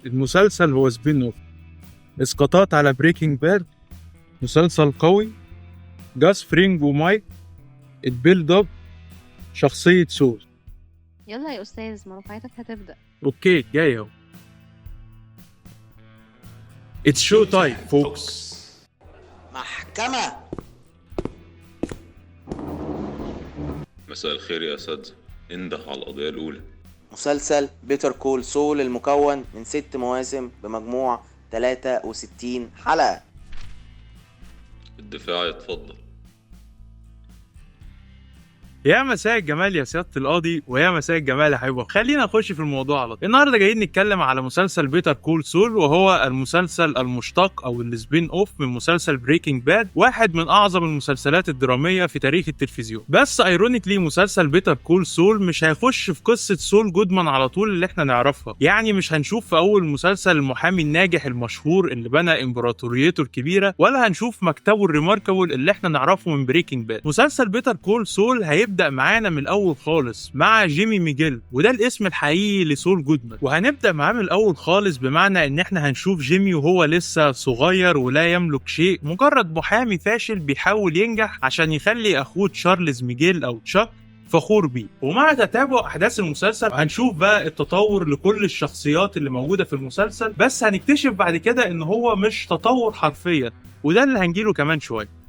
المسلسل هو spin off، اسقاطات على Breaking Bad، مسلسل قوي، جاس فرينج ومايك، ال build up، شخصية سول. يلا يا أستاذ، مرافعتك هتبدأ. okay، جاي اهو. it's show time folks. محكمة. مساء الخير يا أساتذة، انده على القضية الأولى. مسلسل Better Call Saul المكون من 6 مواسم بمجموع 63 حلقة. الدفاع يتفضل. يا مساء الجمال يا سيادة القاضي، ويا مساء الجمال يا حبيبي. خلينا نخش في الموضوع على طول. النهارده جايين نتكلم على مسلسل Better Call Saul، وهو المسلسل المشتق او ال spin off من مسلسل Breaking Bad، واحد من اعظم المسلسلات الدرامية في تاريخ التلفزيون. بس ironically مسلسل Better Call Saul مش هيخش في قصة سول جودمان على طول اللي احنا نعرفها، يعني مش هنشوف في اول مسلسل المحامي الناجح المشهور اللي بنى امبراطوريته الكبيرة، ولا هنشوف مكتبه ال remarkable اللي احنا نعرفه من Breaking Bad. مسلسل Better Call Saul هيبدا معانا من الاول خالص مع جيمي ميجيل، وده الاسم الحقيقي لسول جودمان. وهنبدا معاه من الاول خالص، بمعنى ان احنا هنشوف جيمي وهو لسه صغير ولا يملك شيء، مجرد محامي فاشل بيحاول ينجح عشان يخلي اخوه تشارلز ميجيل او تشاك فخور بيه. ومع تتابع احداث المسلسل هنشوف بقى التطور لكل الشخصيات اللي موجودة في المسلسل، بس هنكتشف بعد كده ان هو مش تطور حرفيا، وده اللي هنجيله كمان شوية.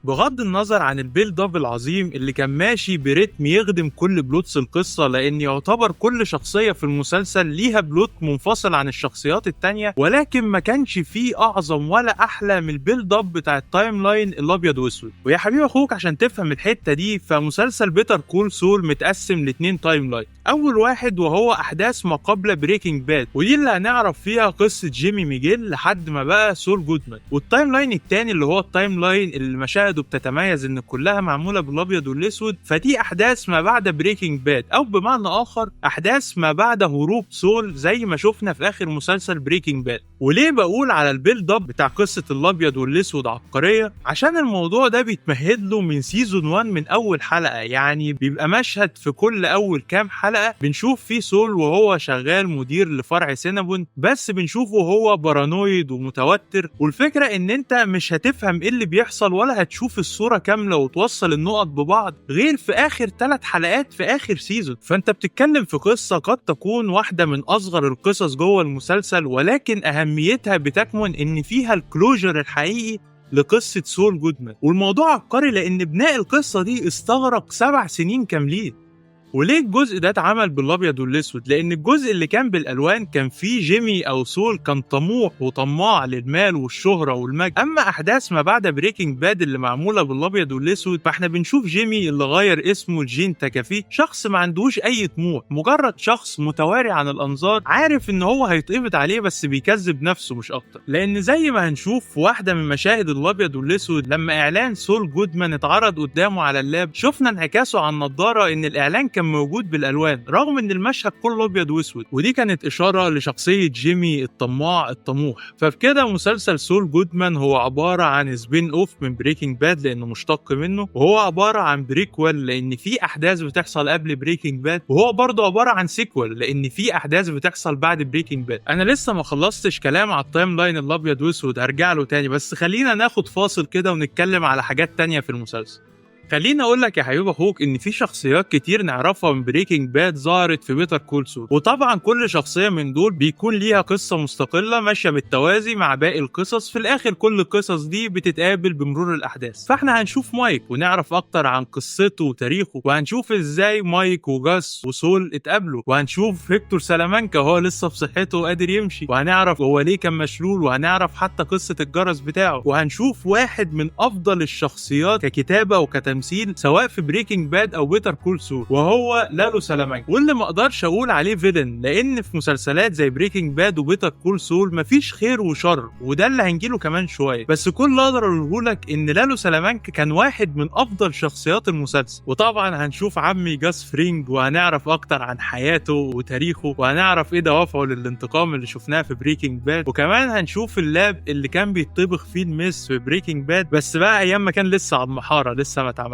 بغض النظر عن ال build up العظيم اللي كان ماشي برتم يخدم كل plots القصة، لان يعتبر كل شخصية في المسلسل ليها plot منفصل عن الشخصيات التانية، ولكن ما كانش فيه اعظم ولا احلى من ال build up بتاع ال timeline الابيض واسود. ويا حبيب اخوك عشان تفهم الحتة دي، فمسلسل Better Call Saul متقسم لاتنين timeline. اول واحد وهو احداث ما قبل Breaking Bad، ودي اللي هنعرف فيها قصة جيمي ميجيل لحد ما بقى سول جودمان. وال timeline التاني اللي هو ال timeline اللي مشاهده بتتميز ان كلها معمولة بالابيض والاسود، فدي احداث ما بعد Breaking Bad، او بمعنى اخر احداث ما بعد هروب سول زي ما شفنا في اخر مسلسل Breaking Bad. وليه بقول على ال build up بتاع قصة الابيض والاسود عبقرية؟ عشان الموضوع ده بيتمهد له من season 1 من اول حلقة، يعني بيبقى مشهد في كل اول كام حلقة بنشوف فيه سول وهو شغال مدير لفرع سينابون، بس بنشوفه هو paranoid ومتوتر. والفكرة ان انت مش هتفهم ايه اللي بيحصل ولا هتشوف الصورة كاملة وتوصل النقط ببعض غير في اخر 3 حلقات في اخر season. فانت بتتكلم في قصة قد تكون واحدة من اصغر القصص جوه المسلسل، ولكن اهميتها بتكمن ان فيها ال closure الحقيقي لقصة سول جودمان. والموضوع عبقري لان بناء القصة دي استغرق 7 سنين كاملين. وليه الجزء ده اتعمل بالابيض والاسود؟ لان الجزء اللي كان بالالوان كان فيه جيمي او سول كان طموح وطماع للمال والشهرة والمجد. اما احداث ما بعد Breaking Bad اللي معمولة بالابيض والاسود، فاحنا بنشوف جيمي اللي غير اسمه لجين تاكافي، شخص ما عندوش اي طموح، مجرد شخص متواري عن الانظار، عارف ان هو هيتقبض عليه بس بيكذب نفسه مش اكتر. لان زي ما هنشوف في واحدة من مشاهد الابيض والاسود لما اعلان سول جودمان اتعرض قدامه على ال lap، شفنا انعكاسه على النضارة ان الاعلان كان موجود بالالوان رغم ان المشهد كله ابيض واسود، ودي كانت اشارة لشخصية جيمي الطماع الطموح. فبكده مسلسل سول جودمان هو عبارة عن spin off من Breaking Bad لانه مشتق منه، وهو عبارة عن prequel لان في احداث بتحصل قبل Breaking Bad، وهو برضه عبارة عن sequel لان في احداث بتحصل بعد Breaking Bad. انا لسه ما خلصتش كلام على ال timeline الابيض واسود، هرجع له تاني، بس خلينا ناخد فاصل كده ونتكلم على حاجات تانية في المسلسل. خليني اقول لك يا حبيب اخوك ان في شخصيات كتير نعرفها من Breaking Bad ظهرت في Better Call Saul، وطبعا كل شخصية من دول بيكون ليها قصة مستقلة ماشية بالتوازي مع باقي القصص. في الاخر كل القصص دي بتتقابل بمرور الاحداث. فاحنا هنشوف مايك ونعرف اكتر عن قصته وتاريخه، وهنشوف ازاي مايك وجاس وسول اتقابلوا، وهنشوف هيكتور سلامانكا وهو لسه بصحته وقادر يمشي، وهنعرف هو ليه كان مشلول، وهنعرف حتى قصة الجرس بتاعه، وهنشوف واحد من افضل الشخصيات ككتابه وكتمثيل سواء في Breaking Bad او Better Call Saul، وهو لالو سلامانكا. واللي ما اقدرش اقول عليه villain، لان في مسلسلات زي Breaking Bad و Better Call Saul مفيش خير وشر، وده اللي هنجيله كمان شوية. بس كل اللي اقدر اقوله لك ان لالو سلامانكا كان واحد من افضل شخصيات المسلسل. وطبعا هنشوف عمي جاس فرينج وهنعرف اكتر عن حياته وتاريخه، وهنعرف ايه دوافعه للانتقام اللي شفناه في Breaking Bad، وكمان هنشوف ال lab اللي كان بيطبخ فيه ال meth في Breaking Bad، بس بقى ايام ما كان لسه على المحاره لسه ما اتعمل.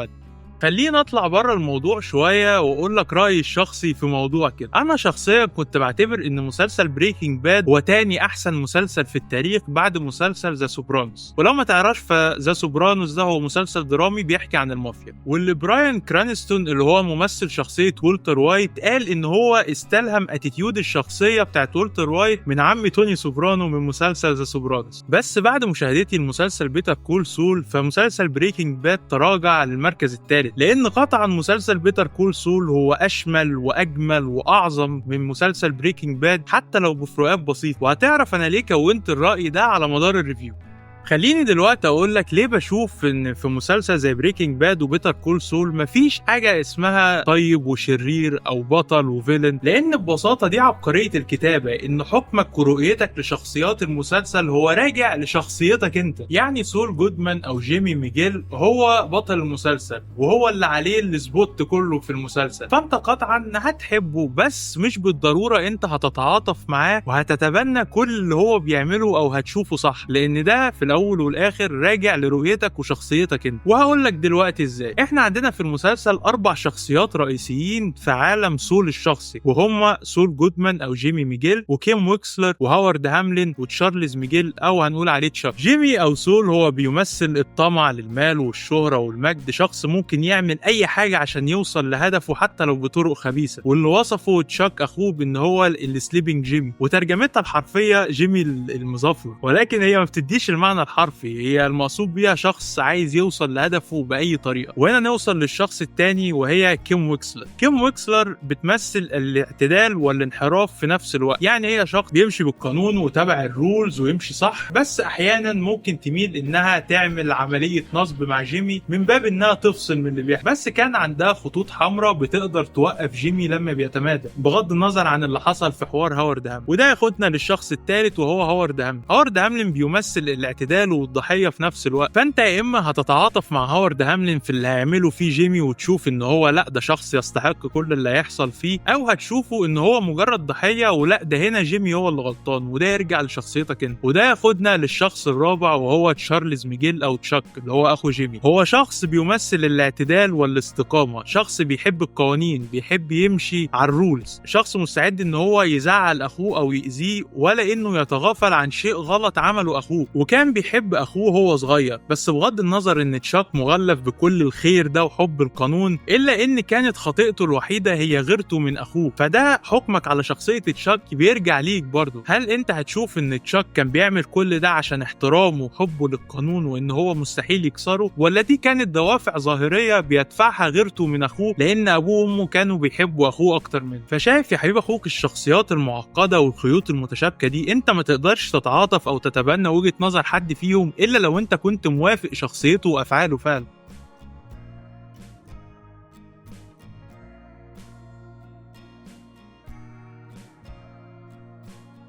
خلينا اطلع بره الموضوع شوية واقول لك رايي الشخصي في موضوع كده. انا شخصيا كنت بعتبر ان مسلسل Breaking Bad هو تاني احسن مسلسل في التاريخ بعد مسلسل The Sopranos. ولو ما تعرفش ف The Sopranos ده هو مسلسل درامي بيحكي عن المافيا، واللي براين كرانستون اللي هو ممثل شخصية والتر وايت قال ان هو استلهم attitude الشخصية بتاعت والتر وايت من عم توني سوبرانو من مسلسل The Sopranos. بس بعد مشاهدتي لمسلسل Better Call Saul، فمسلسل Breaking Bad تراجع للمركز الثالث، لان قطعا مسلسل Better Call Saul هو اشمل واجمل واعظم من مسلسل Breaking Bad حتى لو بفروقات بسيطة. وهتعرف انا ليه كونت الراي ده على مدار ال review. خليني دلوقتي اقول لك ليه بشوف ان في مسلسل زي Breaking Bad و Better Call Saul مفيش حاجة اسمها طيب وشرير او بطل و villain، لان ببساطة دي عبقرية الكتابة، ان حكمك ورؤيتك لشخصيات المسلسل هو راجع لشخصيتك انت. يعني سول جودمان او جيمي ميجيل هو بطل المسلسل وهو اللي عليه ال spot كله في المسلسل، فانت قطعا هتحبه، بس مش بالضرورة انت هتتعاطف معاه وهتتبنى كل اللي هو بيعمله او هتشوفه صح، لان ده في الاول والاخر راجع لرؤيتك وشخصيتك انت. وهقول لك دلوقتي ازاي. احنا عندنا في المسلسل 4 شخصيات رئيسيين في عالم سول الشخصي، وهم سول جودمان او جيمي ميجيل، وكيم ويكسلر، وهاورد هاملين، وتشارلز ميجيل او هنقول عليه تشاك. جيمي او سول هو بيمثل الطمع للمال والشهرة والمجد، شخص ممكن يعمل اي حاجة عشان يوصل لهدفه حتى لو بطرق خبيثة، واللي وصفه تشاك اخوه بان هو ال Slippin' Jimmy، وترجمتها الحرفية جيمي المظفر، ولكن هي ما بتديش المعنى الحرفي، هي المقصود بيها شخص عايز يوصل لهدفه باي طريقه. وهنا نوصل للشخص الثاني وهي كيم ويكسلر. كيم ويكسلر بتمثل الاعتدال والانحراف في نفس الوقت، يعني هي شخص بيمشي بالقانون وتبع ال rules ويمشي صح، بس احيانا ممكن تميل انها تعمل عملية نصب مع جيمي من باب انها تفصل من اللي بيحصل، بس كان عندها خطوط حمراء بتقدر توقف جيمي لما بيتمادى، بغض النظر عن اللي حصل في حوار هاورد هاملين. وده ياخدنا للشخص الثالث وهو هاورد هاملين. هاورد هاملين بيمثل الاعتدال والضحيه في نفس الوقت، فانت يا اما هتتعاطف مع هاورد هاملين في اللي هيعمله فيه جيمي وتشوف ان هو لا ده شخص يستحق كل اللي هيحصل فيه، او هتشوفه ان هو مجرد ضحية ولا ده هنا جيمي هو اللي غلطان، وده يرجع لشخصيتك انت. وده ياخدنا للشخص الرابع وهو تشارلز ميجيل او تشاك اللي هو اخو جيمي. هو شخص بيمثل الاعتدال والاستقامة، شخص بيحب القوانين، بيحب يمشي على ال rules، شخص مستعد ان هو يزعل اخوه او يأذيه ولا انه يتغافل عن شيء غلط عمله اخوه، وكان بيحب اخوه هو صغير. بس بغض النظر ان تشاك مغلف بكل الخير ده وحب القانون، الا ان كانت خطيئته الوحيدة هي غيرته من اخوه. فده حكمك على شخصية تشاك بيرجع ليك برضه، هل انت هتشوف ان تشاك كان بيعمل كل ده عشان احترامه وحبه للقانون وان هو مستحيل يكسره، ولا دي كانت دوافع ظاهرية بيدفعها غيرته من اخوه لان ابوه وامه كانوا بيحبوا اخوه اكتر منه؟ فشايف يا حبيب اخوك الشخصيات المعقدة والخيوط المتشابكه دي انت ما تقدرش تتعاطف او تتبنى وجهه نظر حد فيهم الا لو انت كنت موافق شخصيته وافعاله فعلا.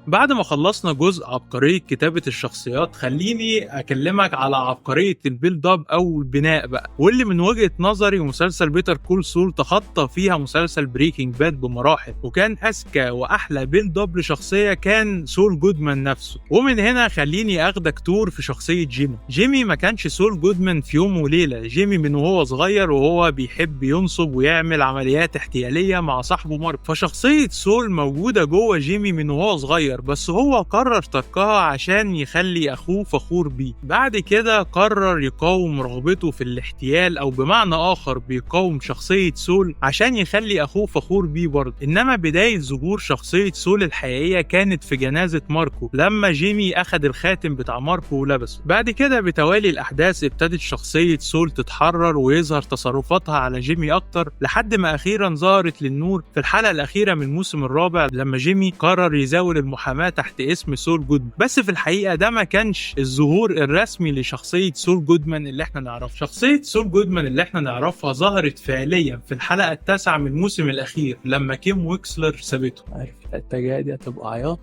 بعد ما خلصنا جزء عبقرية كتابة الشخصيات، خليني أكلمك على عبقرية ال build up أو البناء بقى، واللي من وجهة نظري مسلسل Better Call Saul تخطى فيها مسلسل Breaking Bad بمراحل، وكان أذكى وأحلى build up لشخصية كان سول جودمان نفسه. ومن هنا خليني أخدك tour في شخصية جيمي. جيمي ما كانش سول جودمان في يوم وليلة، جيمي من وهو صغير وهو بيحب ينصب ويعمل عمليات احتيالية مع صاحبه مارك، فشخصية سول موجودة جوه جيمي من وهو صغير، بس هو قرر تركها عشان يخلي أخوه فخور بيه. بعد كده قرر يقاوم رغبته في الاحتيال، أو بمعنى آخر بيقاوم شخصية سول عشان يخلي أخوه فخور بيه برضه. إنما بداية ظهور شخصية سول الحقيقية كانت في جنازة ماركو لما جيمي أخد الخاتم بتاع ماركو ولبسه. بعد كده بتوالي الأحداث ابتدت شخصية سول تتحرر ويظهر تصرفاتها على جيمي أكتر، لحد ما أخيرا ظهرت للنور في الحلقة الأخيرة من الموسم الرابع لما جيمي قرر يزاول المحاماة تحت اسم سول جودمان. بس في الحقيقة ده ما كانش الظهور الرسمي لشخصية سول جودمان اللي احنا نعرفها. شخصية سول جودمان اللي احنا نعرفها ظهرت فعليا في الحلقة التاسعة من الموسم الأخير لما كيم ويكسلر سابته. عارف الحتة الجاية دي هتبقى عياط.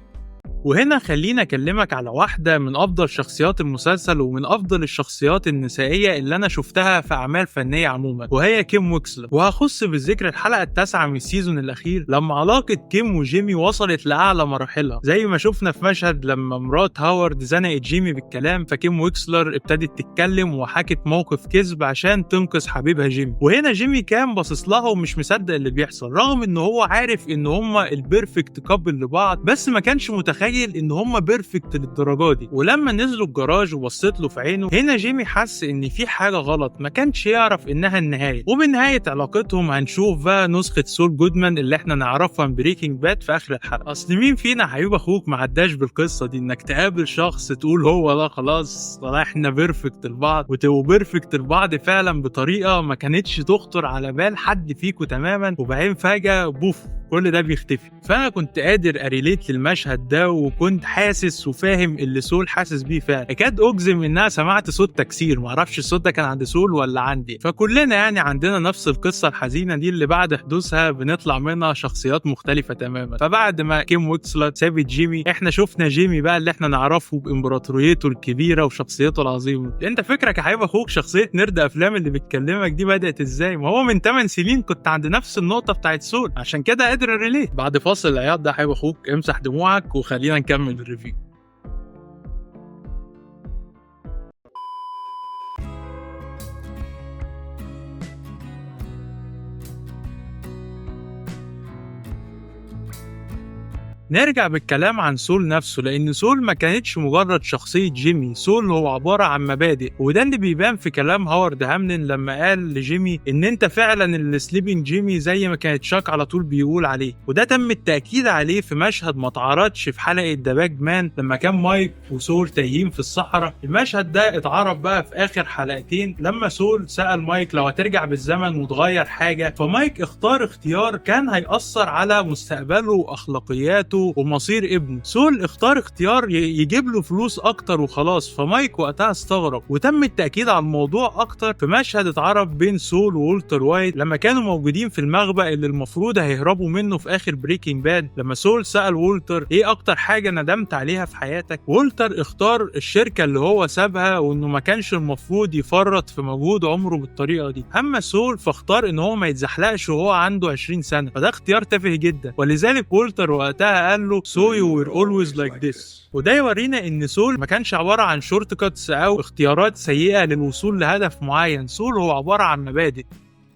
وهنا خلينا اكلمك على واحدة من افضل شخصيات المسلسل ومن افضل الشخصيات النسائية اللي انا شفتها في اعمال فنية عموما، وهي كيم ويكسلر. وهخص بالذكر الحلقة التاسعة من ال season الاخير لما علاقة كيم وجيمي وصلت لاعلى مراحلها، زي ما شفنا في مشهد لما مرات هاورد زنقت جيمي بالكلام، فكيم ويكسلر ابتدت تتكلم وحكت موقف كذب عشان تنقذ حبيبها جيمي. وهنا جيمي كان باصص لها ومش مصدق اللي بيحصل، رغم ان هو عارف ان هما ال perfect couple لبعض، بس ما كانش متخيل ان هما perfect للدرجة دي. ولما نزلوا الجراج وبصيت له في عينه، هنا جيمي حس ان في حاجة غلط، ما كانش يعرف انها النهاية. وبنهاية علاقتهم هنشوف بقى نسخه سول جودمان اللي احنا نعرفها من Breaking Bad في اخر الحلقة. اصل مين فينا حبيب اخوك ما عداش بالقصة دي، انك تقابل شخص تقول هو ده خلاص احنا perfect لبعض، وتبقوا perfect لبعض فعلا بطريقة ما كانتش تخطر على بال حد فيكم تماما، وبعدين فجاة بوف كل ده بيختفي. فانا كنت قادر ا relate للمشهد ده، وكنت حاسس وفاهم اللي سول حاسس بيه فعلا. اكاد اجزم انها سمعت صوت تكسير، معرفش الصوت ده كان عند سول ولا عندي. فكلنا يعني عندنا نفس القصة الحزينة دي اللي بعد حدوثها بنطلع منها شخصيات مختلفة تماما. فبعد ما كيم ويكسلر سابت جيمي، احنا شفنا جيمي بقى اللي احنا نعرفه بامبراطوريته الكبيرة وشخصيته العظيمة. انت فكرك يا حبيب اخوك شخصية nerd افلام اللي بتكلمك دي بدات ازاي؟ ما هو من 8 سنين كنت عند نفس النقطة بتاعت سول، عشان كده قادر relate. بعد فاصل العياط ده حبيب اخوك امسح دموعك وخلينا نكمل ال review. نرجع بالكلام عن سول نفسه، لان سول ما كانتش مجرد شخصية جيمي، سول هو عبارة عن مبادئ، وده اللي بيبان في كلام هاورد هاملين لما قال لجيمي ان انت فعلا ال Slippin' جيمي زي ما كانت تشاك على طول بيقول عليه. وده تم التأكيد عليه في مشهد ما اتعرضش في حلقة The Bag Man لما كان مايك وسول تايهين في الصحراء. المشهد ده اتعرض بقى في اخر حلقتين لما سول سأل مايك لو هترجع بالزمن وتغير حاجة، فمايك اختار اختيار كان هيأثر على مستقبله واخلاقياته ومصير ابنه. سول اختار اختيار يجيب له فلوس اكتر وخلاص، فمايك وقتها استغرب. وتم التاكيد على الموضوع اكتر في مشهد اتعرف بين سول وولتر وايت لما كانوا موجودين في المخبأ اللي المفروض هيهربوا منه في اخر Breaking Bad، لما سول سأل وولتر ايه اكتر حاجة ندمت عليها في حياتك، وولتر اختار الشركة اللي هو سابها وانه ما كانش المفروض يفرط في مجهود عمره بالطريقة دي. اما سول فاختار ان هو ما يتزحلقش وهو عنده 20 سنة، فده اختيار تافه جدا، ولذلك وولتر وقتها قال له so you were always like this. وده يورينا ان سول ما كانش عبارة عن shortcuts او اختيارات سيئه للوصول لهدف معين، سول هو عبارة عن مبادئ.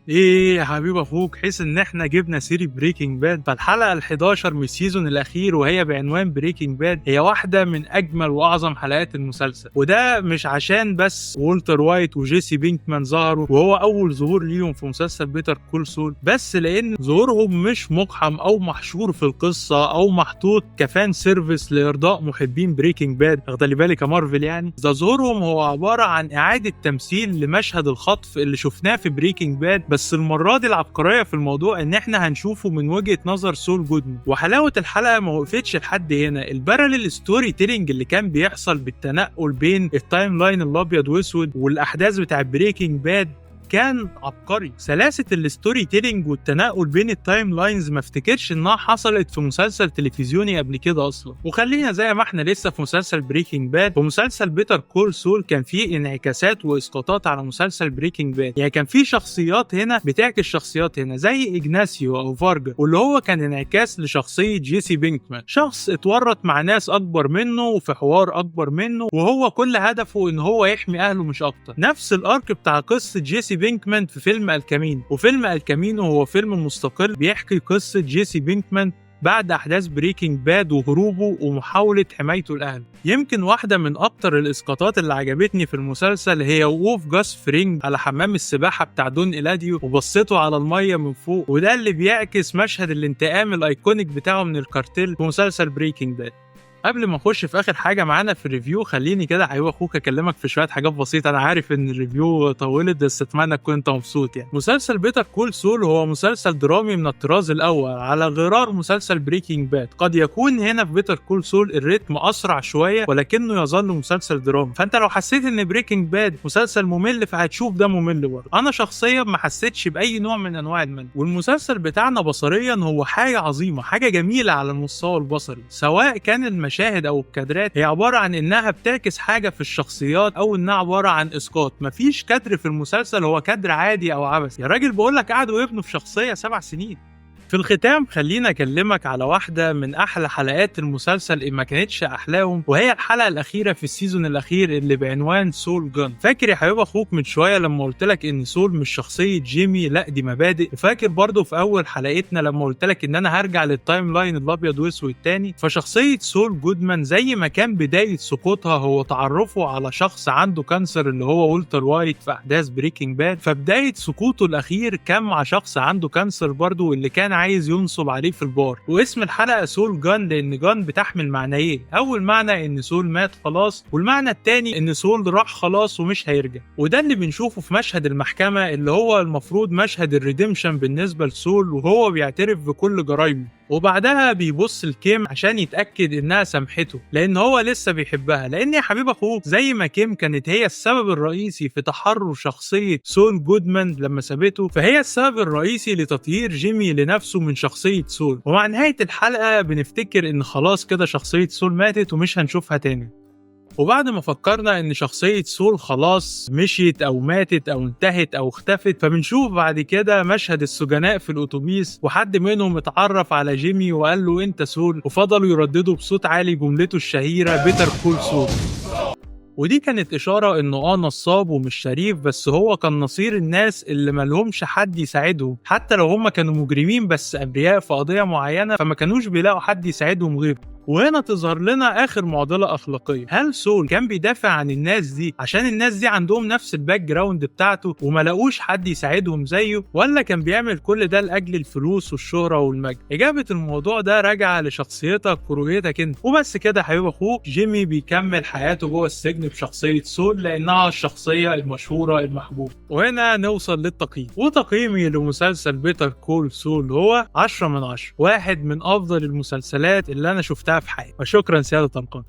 ايه يا حبيب اخوك، حيث ان احنا جبنا سيرة Breaking Bad، فالحلقة ال11 من ال season الاخير وهي بعنوان Breaking Bad هي واحدة من اجمل واعظم حلقات المسلسل. وده مش عشان بس وولتر وايت وجيسي بينكمان ظهروا وهو اول ظهور ليهم في مسلسل Better Call Saul، بس لان ظهورهم مش مقحم او محشور في القصة او محطوط ك fan service لارضاء محبين Breaking Bad، اخدلي بالك يا مارفل يعني. ده ظهورهم هو عبارة عن اعاده تمثيل لمشهد الخطف اللي شفناه في Breaking Bad، بس المرة دي العبقرية في الموضوع ان احنا هنشوفه من وجهه نظر سول جودمان. وحلاوة الحلقة ما وقفتش لحد هنا، ال parallel storytelling اللي كان بيحصل بالتنقل بين ال timeline الابيض واسود والاحداث بتاع Breaking Bad كان عبقري. سلاسة ال storytelling والتنقل بين ال timelines ما افتكرش انها حصلت في مسلسل تلفزيوني قبل كده اصلا. وخلينا زي ما احنا لسه في مسلسل Breaking Bad، في مسلسل Better Call Saul كان فيه انعكاسات واسقاطات على مسلسل Breaking Bad، يعني كان فيه شخصيات هنا بتعكس شخصيات هنا زي اجناسيو او فارجا، واللي هو كان انعكاس لشخصية جيسي بينكمان، شخص اتورط مع ناس اكبر منه وفي حوار اكبر منه، وهو كل هدفه ان هو يحمي اهله مش اكتر. نفس ال arc بتاع قصة جيسي بينكمان في فيلم الكامينو، وفيلم الكامينو هو فيلم مستقل بيحكي قصة جيسي بينكمان بعد أحداث Breaking Bad وهروبه ومحاولة حمايته لأهله. يمكن واحدة من أكتر الإسقاطات اللي عجبتني في المسلسل هي وقوف جاس فرينج على حمام السباحة بتاع دون إلاديو وبصته على المية من فوق، وده اللي بيعكس مشهد الانتقام ال iconic بتاعه من الكارتيل في مسلسل Breaking Bad. قبل ما نخش في اخر حاجة معانا في ال review، خليني كده حبيب اخوك اكلمك في شوية حاجات بسيطة. انا عارف ان ال review طولت بس اتمنى تكون انت مبسوط. يعني مسلسل Better Call Saul هو مسلسل درامي من الطراز الاول على غرار مسلسل Breaking Bad. قد يكون هنا في Better Call Saul الريتم اسرع شوية ولكنه يظل مسلسل درامي، فانت لو حسيت ان Breaking Bad مسلسل ممل فهتشوف ده ممل برضه. انا شخصيا ما حسيتش باي نوع من انواع الملل، والمسلسل بتاعنا بصريا هو حاجة عظيمة، حاجة جميلة على المستوى البصري، سواء كان المشاهد او الكادرات هي عبارة عن انها بتعكس حاجة في الشخصيات او انها عبارة عن اسقاط. مفيش كادر في المسلسل هو كادر عادي او عبثي. يا راجل بقول لك قعدوا يبنوا في شخصية 7 سنين. في الختام خلينا اكلمك على واحدة من احلى حلقات المسلسل ان ما كانتش احلاهم، وهي الحلقة الاخيرة في ال season الاخير اللي بعنوان Saul Gone. فاكر يا حبيب اخوك من شوية لما قلت لك ان سول مش شخصية جيمي، لا دي مبادئ؟ وفاكر برضه في اول حلقتنا لما قلت لك ان انا هرجع لل timeline الابيض واسود تاني؟ فشخصيه سول جودمان زي ما كان بداية سقوطها هو تعرفه على شخص عنده cancer اللي هو والتر وايت في احداث Breaking Bad، فبداية سقوطه الاخير كان مع شخص عنده cancer برضه اللي كان عايز ينصب عليه في البار. واسم الحلقة Saul Gone لان gone بتحمل معنيين، اول معنى ان سول مات خلاص، والمعنى الثاني ان سول راح خلاص ومش هيرجع. وده اللي بنشوفه في مشهد المحكمة اللي هو المفروض مشهد ال redemption بالنسبة لسول، وهو بيعترف بكل جرايمه. وبعدها بيبص لكيم عشان يتاكد انها سامحته لان هو لسه بيحبها، لان يا حبيب اخوك زي ما كيم كانت هي السبب الرئيسي في تحرر شخصية سول جودمان لما سابته، فهي السبب الرئيسي لتطهير جيمي لنفسه من شخصية سول. ومع نهاية الحلقة بنفتكر ان خلاص كده شخصية سول ماتت ومش هنشوفها تاني. وبعد ما فكرنا ان شخصية سول خلاص مشيت او ماتت او انتهت او اختفت، فبنشوف بعد كده مشهد السجناء في الاتوبيس، وحد منهم اتعرف على جيمي وقال له انت سول، وفضلوا يرددوا بصوت عالي جملته الشهيرة Better Call Saul. ودي كانت إشارة إنه نصاب ومش شريف، بس هو كان نصير الناس اللي مالهمش حد يساعدهم، حتى لو هم كانوا مجرمين بس أبرياء في قضية معينة، فما كانوش بيلاقوا حد يساعدهم غيره. وهنا تظهر لنا آخر معضلة أخلاقية، هل سول كان بيدافع عن الناس دي عشان الناس دي عندهم نفس ال background بتاعته وما لاقوش حد يساعدهم زيه، ولا كان بيعمل كل ده لأجل الفلوس والشهرة والمجد؟ إجابة الموضوع ده راجعة لشخصيتك ورؤيتك أنت. وبس كده يا حبيب أخوك، جيمي بيكمل حياته جوه السجن بشخصية سول لأنها الشخصية المشهورة المحبوبة. وهنا نوصل للتقييم، وتقييمي لمسلسل Better Call Saul هو 10 من 10، واحد من أفضل المسلسلات اللي أنا شفتها في حياتي. وشكرا سيادة طلقان.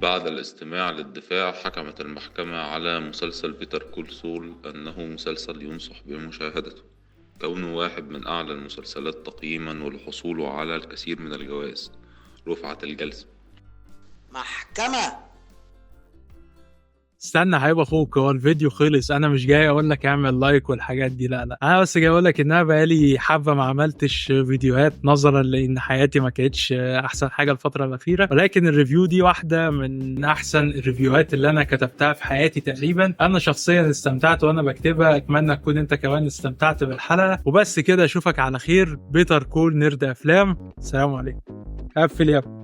بعد الاستماع للدفاع حكمت المحكمة على مسلسل Better Call Saul أنه مسلسل ينصح بمشاهدته، كونه واحد من أعلى المسلسلات تقييما والحصول على الكثير من الجوائز. رفعت الجلسة. محكمة. استنى حبيب اخوك، هو الفيديو خلص، انا مش جاي اقول لك اعمل like والحاجات دي، لا لا، انا بس جاي اقول لك ان انا بقالي حبه ما عملتش فيديوهات نظرا لان حياتي ما كانتش احسن حاجة الفترة الاخيرة، ولكن ال review دي واحدة من احسن ال review هات اللي انا كتبتها في حياتي تقريبا. انا شخصيا استمتعت وانا بكتبها، اتمنى تكون انت كمان استمتعت بالحلقة. وبس كده، اشوفك على خير. Better Call نرد افلام. السلام عليكم. قفل يا ابني.